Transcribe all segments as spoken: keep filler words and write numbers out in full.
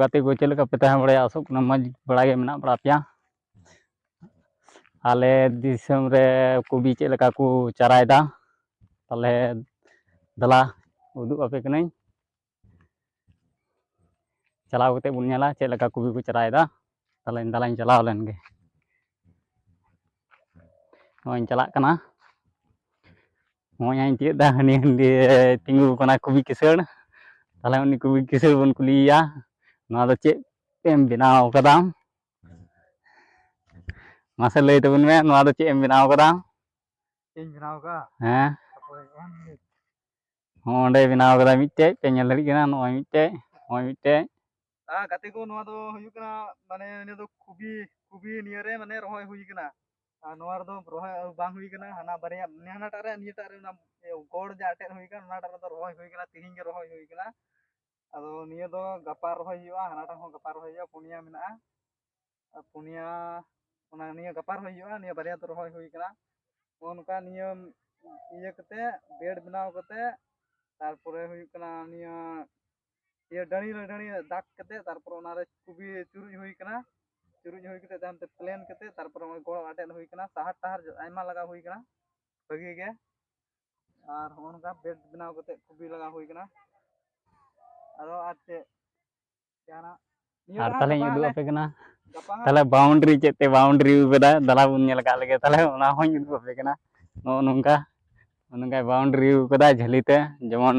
ᱜᱟᱛᱮ ᱠᱚ, ᱪᱮᱫ ᱞᱮᱠᱟ ᱯᱮ ᱛᱟᱦᱮᱸ ᱵᱟᱲᱟᱭᱟ? ᱟᱥᱚᱜ ᱠᱟᱱᱟ ᱢᱚᱡᱽ ᱵᱟᱲᱟ ᱜᱮ ᱢᱮᱱᱟᱜ ᱵᱟᱲᱟ ᱯᱮᱭᱟ᱾ ᱟᱞᱮ ᱫᱤᱥᱚᱢ ᱨᱮ ᱠᱚᱵᱤ ᱪᱮᱫ ᱞᱮᱠᱟ ᱠᱚ ᱪᱟᱨᱟᱭᱮᱫᱟ, ᱛᱟᱦᱚᱞᱮ ᱫᱮᱞᱟ ᱩᱫᱩᱜ ᱟᱯᱮ ᱠᱟᱹᱱᱟᱹᱧ᱾ ᱪᱟᱞᱟᱣ ᱠᱟᱛᱮ ᱵᱚᱱ ᱧᱮᱞᱟ ᱪᱮᱫ ᱞᱮᱠᱟ ᱠᱚᱵᱤ ᱠᱚ ᱪᱟᱨᱟᱭᱮᱫᱟ᱾ ᱛᱟᱦᱚᱞᱮ ᱫᱮᱞᱟᱧ ᱪᱟᱞᱟᱣ ᱞᱮᱱ ᱜᱮ᱾ ᱱᱚᱜᱼᱚᱭ ᱤᱧ ᱪᱟᱞᱟᱜ ᱠᱟᱱᱟ᱾ ᱱᱚᱜᱼᱚᱭ ᱦᱟᱸᱜ ᱤᱧ ᱛᱤᱭᱳᱜ ᱫᱟ, ᱦᱟᱹᱱᱤ ᱦᱟᱹᱱᱤ ᱛᱤᱸᱜᱩ ᱠᱟᱱᱟ ᱠᱚᱵᱤ ᱠᱤᱥᱟᱹᱬ᱾ ᱛᱟᱦᱚᱞᱮ ᱩᱱᱤ ᱠᱚᱵᱤ ᱠᱤᱥᱟᱹᱬ ᱵᱚᱱ ᱠᱩᱞᱤᱭᱮᱭᱟ, "ᱱᱚᱣᱟ ᱫᱚ ᱪᱮᱫ ᱮᱢ ᱵᱮᱱᱟᱣ ᱠᱟᱫᱟ? ᱢᱟᱥᱮ ᱞᱟᱹᱭ ᱛᱟᱵᱚᱱ ᱢᱮ, ᱱᱚᱣᱟ ᱫᱚ ᱪᱮᱫ ᱮᱢ ᱵᱮᱱᱟᱣ ᱠᱟᱫᱟ?" ᱪᱮᱫ ᱤᱧ ᱵᱮᱱᱟᱣ ᱠᱟᱜᱼᱟ? ᱦᱮᱸ᱾ ᱛᱟᱯᱚᱨᱮ ᱚᱱ ᱦᱚᱸ ᱚᱸᱰᱮ ᱵᱮᱱᱟᱣ ᱠᱟᱫᱟ ᱢᱤᱫᱴᱮᱡ, ᱯᱮ ᱧᱮᱞ ᱫᱟᱲᱮᱭᱟᱜ ᱠᱟᱱᱟ, ᱱᱚᱜᱼᱚᱭ ᱢᱤᱫᱴᱮᱡ, ᱱᱚᱜᱼᱚᱭ ᱢᱤᱫᱴᱮᱡ᱾ ᱟᱨ ᱜᱟᱛᱮ ᱠᱚ, ᱱᱚᱣᱟ ᱫᱚ ᱦᱩᱭᱩᱜ ᱠᱟᱱᱟ, ᱢᱟᱱᱮ, ᱱᱤᱭᱟᱹ ᱫᱚ ᱠᱚᱵᱤ, ᱠᱚᱵᱤ ᱱᱤᱭᱟᱹ ᱨᱮ, ᱢᱟᱱᱮ, ᱨᱚᱦᱚᱭ ᱦᱩᱭ ᱠᱟᱱᱟ᱾ ᱟᱨ ᱱᱚᱣᱟ ᱨᱮᱫᱚ ᱨᱚᱦᱚᱭ ᱵᱟᱝ ᱦᱩᱭ ᱠᱟᱱᱟ, ᱦᱟᱱᱟ ᱵᱟᱨᱭᱟ, ᱦᱟᱱᱟᱴᱟᱜ ᱨᱮ, ᱱᱤᱭᱟᱹᱴᱟᱜ ᱨᱮ ᱚᱱᱟ ᱜᱚᱲ ᱡᱟ ᱟᱴᱮᱫ ᱦᱩᱭ ᱠᱟᱱᱟ, ᱚᱱᱟᱴᱟᱜ ᱨᱮᱫᱚ ᱨᱚᱦᱚᱭ ᱦᱩᱭ ᱠᱟᱱᱟ, ᱛᱤᱦᱤᱧ ᱜᱮ ᱨᱚᱦᱚᱭ ᱦᱩᱭ ᱠᱟᱱᱟ᱾ ᱟᱫᱚ ᱱᱤᱭᱟᱹ ᱫᱚ ᱜᱟᱯᱟ ᱨᱚᱦᱚᱭ ᱦᱩᱭᱩᱜᱼᱟ, ᱦᱟᱱᱟᱴᱟᱜ ᱦᱚᱸ ᱜᱟᱯᱟ ᱨᱚᱦᱚᱭ ᱦᱩᱭᱩᱜᱼᱟ, ᱯᱩᱱᱭᱟ ᱢᱮᱱᱟᱜᱼᱟ᱾ ᱟᱨ ᱯᱩᱱᱭᱟ, ᱚᱱᱟ ᱱᱤᱭᱟᱹ ᱜᱟᱯᱟ ᱨᱚᱦᱚᱭ ᱦᱩᱭᱩᱜᱼᱟ, ᱱᱤᱭᱟᱹ ᱵᱟᱨᱭᱟ ᱫᱚ ᱨᱚᱦᱚᱭ ᱦᱩᱭ ᱠᱟᱱᱟ᱾ ᱱᱚᱜᱼᱚ ᱱᱚᱝᱠᱟ ᱱᱤᱭᱟᱹ ᱤᱭᱟᱹ ᱠᱟᱛᱮ, ᱵᱮᱰ ᱵᱮᱱᱟᱣ ᱠᱟᱛᱮ, ᱛᱟᱨᱯᱚᱨᱮ ᱦᱩᱭᱩᱜ ᱠᱟᱱᱟ ᱱᱤᱭᱟᱹ, ᱤᱭᱟᱹ ᱰᱟᱹᱲᱤ ᱨᱮ ᱰᱟᱹᱲᱤ ᱫᱟᱜ ᱠᱟᱛᱮ, ᱛᱟᱨᱯᱚᱨᱮ ᱚᱱᱟᱨᱮ ᱠᱚᱵᱤ ᱪᱩᱨᱩᱡ ᱦᱩᱭ ᱠᱟᱱᱟ᱾ ᱪᱩᱨᱩᱡ ᱦᱩᱭ ᱠᱟᱛᱮ ᱛᱟᱭᱚᱢ ᱛᱮ ᱯᱞᱮᱱ ᱠᱟᱛᱮ, ᱛᱟᱨᱯᱚᱨᱮ ᱱᱚᱜᱼᱚᱭ ᱜᱚᱲᱚ ᱟᱴᱮᱫ ᱦᱩᱭ ᱠᱟᱱᱟ, ᱥᱟᱦᱟᱨ ᱴᱟᱦᱟᱨ ᱟᱭᱢᱟ ᱞᱟᱜᱟᱣ ᱦᱩᱭ ᱠᱟᱱᱟ ᱵᱷᱟᱹᱜᱤ ᱜᱮ᱾ ᱟᱨ ᱦᱚᱸᱜᱼᱚ ᱱᱚᱝᱠᱟ ᱵᱮᱰ ᱵᱮᱱᱟᱣ ᱠᱟᱛᱮ ᱠᱚᱵᱤ ᱞᱟᱜᱟᱣ ᱦᱩᱭ ᱠᱟᱱᱟ᱾ ᱟᱫᱚ ᱟᱨ ᱪᱮᱫ ᱡᱟᱦᱟᱱᱟᱜ? ᱱᱤᱭᱟᱹ ᱟᱨ ᱫᱚ ᱦᱟᱸᱜ ᱛᱟᱦᱞᱮᱧ ᱜᱟᱯᱟ ᱩᱫᱩᱜ ᱦᱟᱸᱜ ᱞᱮ, ᱟᱯᱮ ᱠᱟᱱᱟ᱾ ᱜᱟᱯᱟ ᱦᱟᱸᱜ ᱛᱟᱦᱞᱮ ᱵᱟᱣᱩᱱᱰᱨᱤ ᱪᱮᱫ ᱛᱮ ᱵᱟᱣᱩᱱᱰᱨᱤ ᱠᱟᱫᱟ, ᱫᱮᱞᱟ ᱵᱚᱱ ᱧᱮᱞ ᱟᱠᱟᱫ ᱞᱮᱜᱮ᱾ ᱛᱟᱦᱞᱮ ᱚᱱᱟ ᱦᱚᱸᱧ ᱩᱫᱩᱜ ᱟᱯᱮ ᱠᱟᱱᱟ᱾ ᱱᱚᱜᱼᱚ ᱱᱚᱝᱠᱟ, ᱱᱚᱜᱼᱚ ᱱᱚᱝᱠᱟᱭ ᱵᱟᱣᱩᱱᱰᱨᱤ ᱠᱟᱫᱟ ᱡᱷᱟᱹᱞᱤ ᱛᱮ, ᱡᱮᱢᱚᱱ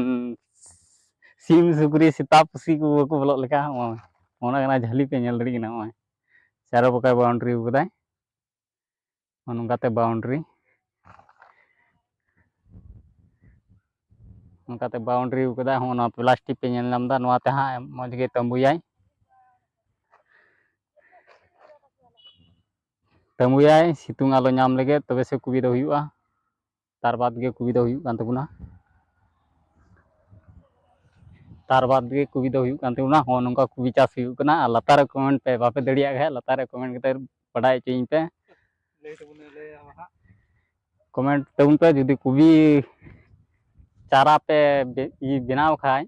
ᱥᱤᱢ, ᱥᱩᱠᱨᱤ, ᱥᱮᱛᱟ, ᱯᱩᱥᱤ ᱠᱚ ᱵᱟᱠᱚ ᱵᱚᱞᱚᱜ ᱞᱮᱠᱟ᱾ ᱱᱚᱜᱼᱚᱭ ᱚᱱᱟ ᱠᱟᱱᱟ ᱡᱷᱟᱹᱞᱤ ᱯᱮ ᱧᱮᱞ ᱫᱟᱲᱮᱭᱟᱜ ᱠᱟᱱᱟ᱾ ᱱᱚᱜᱼᱚᱭ ᱪᱟᱨᱚ ᱵᱟᱠᱟᱭ ᱵᱟᱣᱩᱱᱰᱨᱤ ᱠᱟᱫᱟᱭ᱾ ᱱᱚᱜᱼᱚ ᱱᱚᱝᱠᱟᱛᱮ ᱵᱟᱣᱩᱱᱰᱨᱤ, ᱱᱚᱝᱠᱟᱛᱮ ᱵᱟᱣᱩᱱᱰᱨᱤ ᱠᱟᱫᱟ᱾ ᱦᱚᱸᱜᱼᱚ ᱱᱚᱣᱟ ᱯᱞᱟᱥᱴᱤᱠ ᱯᱮ ᱧᱮᱞ ᱧᱟᱢ ᱮᱫᱟ, ᱱᱚᱣᱟ ᱛᱮ ᱦᱟᱸᱜ ᱢᱚᱡᱽ ᱜᱮ ᱛᱟᱹᱢᱵᱩᱭᱟᱭ, ᱛᱟᱹᱢᱵᱩᱭᱟᱭ, ᱥᱤᱛᱩᱝ ᱟᱞᱚ ᱧᱟᱢ ᱞᱟᱹᱜᱤᱫ, ᱛᱚᱵᱮ ᱥᱮ ᱠᱚᱵᱤ ᱫᱚ ᱦᱩᱭᱩᱜᱼᱟ᱾ ᱛᱟᱨ ᱵᱟᱫᱽ ᱜᱮ ᱠᱚᱵᱤ ᱫᱚ ᱦᱩᱭᱩᱜ ᱠᱟᱱ ᱛᱟᱵᱚᱱᱟ᱾ ᱛᱟᱨ ᱵᱟᱫᱽ ᱜᱮ ᱠᱚᱵᱤ ᱫᱚ ᱦᱩᱭᱩᱜ ᱠᱟᱱ ᱛᱟᱵᱚᱱᱟ᱾ ᱦᱚᱸᱜᱼᱚ ᱱᱚᱝᱠᱟ ᱠᱚᱵᱤ ᱪᱟᱥ ᱦᱩᱭᱩᱜ ᱠᱟᱱᱟ᱾ ᱟᱨ ᱞᱟᱛᱟᱨ ᱨᱮ ᱠᱚᱢᱮᱱᱴ ᱯᱮ, ᱵᱟᱯᱮ ᱫᱟᱲᱮᱭᱟᱜ ᱠᱷᱟᱡ ᱞᱟᱛᱟᱨ ᱨᱮ ᱠᱚᱢᱮᱱᱴ ᱠᱟᱛᱮ ᱵᱟᱰᱟᱭ ᱦᱚᱪᱚᱭᱤᱧ ᱯᱮ᱾ ᱞᱟᱹᱭ ᱛᱟᱵᱚᱱ, ᱞᱟᱹᱭ ᱟᱢᱟ ᱦᱟᱸᱜ᱾ ᱠᱚᱢᱮᱱᱴ ᱛᱟᱵᱚᱱ ᱯᱮ, ᱡᱩᱫᱤ ᱠᱚᱵᱤ ᱪᱟᱨᱟ ᱯᱮ ᱵᱮ-, ᱤᱭᱟᱹ ᱵᱮᱱᱟᱣ ᱠᱷᱟᱡ,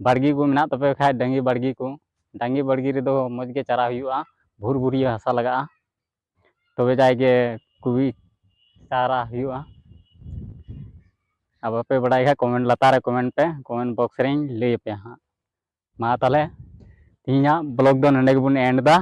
ᱵᱟᱲᱜᱮ ᱠᱚ ᱢᱮᱱᱟᱜ ᱛᱟᱯᱮ ᱠᱷᱟᱡ, ᱰᱟᱹᱝᱜᱤ ᱵᱟᱲᱜᱮ ᱠᱚ, ᱰᱟᱝᱜᱤ ᱵᱟᱲᱜᱮ ᱨᱮᱫᱚ ᱢᱚᱡᱽ ᱜᱮ ᱪᱟᱨᱟ ᱦᱩᱭᱩᱜᱼᱟ, ᱵᱷᱩᱨᱵᱷᱩᱨᱤᱭᱟᱹ ᱦᱟᱥᱟ ᱞᱟᱜᱟᱜᱼᱟ, ᱛᱚᱵᱮ ᱡᱟᱭ ᱜᱮ ᱠᱚᱵᱤ ᱪᱟᱨᱟ ᱦᱩᱭᱩᱜᱼᱟ᱾ ᱟᱨ ᱵᱟᱯᱮ ᱵᱟᱲᱟᱭ ᱠᱷᱟᱡ comment, ᱞᱟᱛᱟᱨ ᱨᱮ comment ᱯᱮ, comment box ᱨᱮᱧ ᱞᱟᱹᱭ ᱟᱯᱮᱭᱟ ᱦᱟᱸᱜ᱾ ᱢᱟ ᱛᱟᱦᱚᱞᱮ ᱛᱮᱦᱮᱧᱟᱜ vlog ᱫᱚ ᱱᱚᱸᱰᱮ ᱜᱮᱵᱚᱱ end ᱮᱫᱟ᱾